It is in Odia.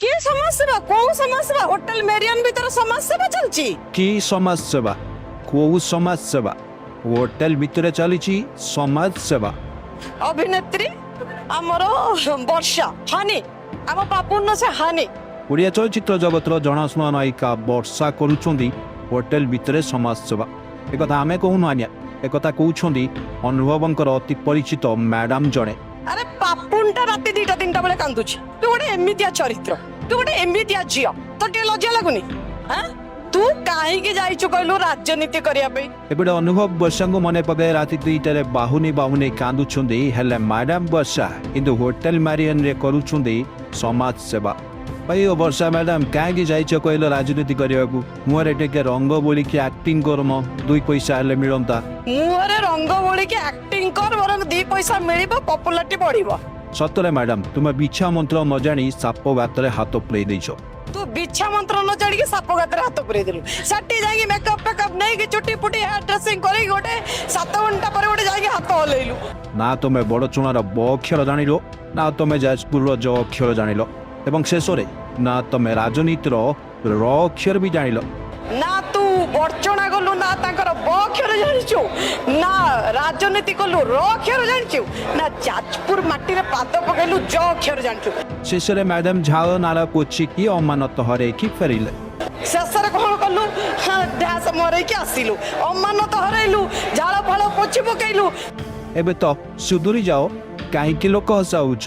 କି ସମାଜ ସେବା? କୋଉ ସମାଜ ସେବା? ହୋଟେଲ ମେରିଆନ ଭିତରେ ସମାଜ ସେବା ଚାଲିଛି? କି ସମାଜ ସେବା, କୋଉ ସମାଜ ସେବା? ହୋଟେଲ ଭିତରେ ଚାଲିଛି ସମାଜ ସେବା? ଅଭିନେତ୍ରୀ ଆମର ବର୍ଷା ହାନି, ଆମ ପାପୁନ ସେ ହାନି। ଓଡ଼ିଆ ଚଳଚ୍ଚିତ୍ର ଜଗତର ଜଣାଶୁଣା ନାୟିକା ବର୍ଷା କରୁଛନ୍ତି ହୋଟେଲ ଭିତରେ ସମାଜ ସେବା। ଏକଥା ଆମେ କହୁନୁ ଆଜ୍ଞା, ଏକଥା କହୁଛନ୍ତି ଅନୁଭବଙ୍କର ଅତି ପରିଚିତ ମ୍ୟାଡାମ ଜଣେ। ଆରେ, ପାପୁନଟା ରାତି 2ଟା 3ଟା ବେଳେ କାନ୍ଦୁଛି। ତୁ ଗୋଟେ ଏମିତିଆ ଚରିତ୍ର, ତୁ ଗୋଟେ ଏମିତିଆ ଝିଅ, ତ ଟିକେ ଲଜ୍ଜା ଲାଗୁନି? ଆଁ, ତୁ କାହିଁକି ଯାଇଛୁ କହିଲୁ ରାଜନୀତି କରିବା ପାଇଁ? ଏପଟେ ଅନୁଭବ ବର୍ଷାଙ୍କୁ ମନେ ପକାଇ ରାତି 2ଟାରେ ବାହୁନି ବାହୁନି କାନ୍ଦୁଛନ୍ତି। ହେଲେ ମ୍ୟାଡାମ ବର୍ଷା କିନ୍ତୁ ହୋଟେଲ ମାରିୟନରେ କରୁଛନ୍ତି ସମାଜ ସେବା। ଭାଇ ଓ ବର୍ଷା ମ୍ୟାଡାମ, କାହିଁକି ଯାଇଛ କହିଲ ରାଜନୀତି କରିବାକୁ? ମୁହଁରେ ଟିକେ ରଙ୍ଗ ବୋଳିକି ଆକ୍ଟିଂ କରମ, ଦୁଇ ପଇସା ହେଲେ ମିଳନ୍ତା। ମୁହଁରେ ରଙ୍ଗ ବୋଳିକି ଆକ୍ଟିଂ କର ବରଂ, ଦି ପଇସା ମିଳିବ, ପପୁଲାରିଟି ବଢିବ। ସତରେ ମ୍ୟାଡାମ, ତୁମେ ବିଛା ମନ୍ତ୍ର ନ ଜାଣି ସାପ ଗାତରେ ହାତ ପୁରେଇ ଦେଇଛ। ତୁ ବିଛା ମନ୍ତ୍ର ନ ଜାଣିକି ସାପ ଗାତରେ ହାତ ପୁରେଇ ଦେଲୁ। ସେଠି ଯାଇକି ମେକଅପ୍ ଫେକଅପ୍ ନେଇକି, ଚୁଟି ଫୁଟି ହେୟାର ଡ୍ରେସିଂ କରିକି ଗୋଟେ 7 ଘଣ୍ଟା ପରେ ଗୋଟେ ଯାଇକି ହାତ ହଲେଇଲୁ। ନା ତୁମେ ବଡ଼ଚଣାର ବ ଅକ୍ଷର ଜାଣିଲ, ନା ତୁମେ ଯାଜପୁରର ଜ ଅକ୍ଷର ଜାଣିଲ, ଏବଂ ଶେଷରେ ନା ତମେ ରାଜନୀତିର ର ଅକ୍ଷର ବି ଜାଣିଲ। ନା ତୁ ବର୍ଚଣା ଗଲୁ, ନା ତାଙ୍କର ବ ଅକ୍ଷର ଜାଣିଛୁ, ନା ରାଜନୀତି କଲୁ ର ଅକ୍ଷର ଜାଣିଛୁ, ନା ଯାଜପୁର ମାଟିରେ ପାଦ ପକେଇଲୁ ଜ ଅକ୍ଷର ଜାଣିଛୁ। ଶେଷରେ ମ୍ୟାଡାମ ଝାଳ ନାଳ ପୋଛିକି ଅମାନତ ହରେଇକି ଫେରିଲେ। ଶେଷରେ କଣ କଲୁ? ଡ୍ୟାସ ମରେଇକି ଆସିଲୁ, ଅମାନତ ହରେଇଲୁ, ଝାଳ ଫାଳ ପୋଛି ପକେଇଲୁ। ଏବେ ତ ସୁଧୁରି ଯାଅ, କାହିଁକି ଲୋକ ହସାଉଛ?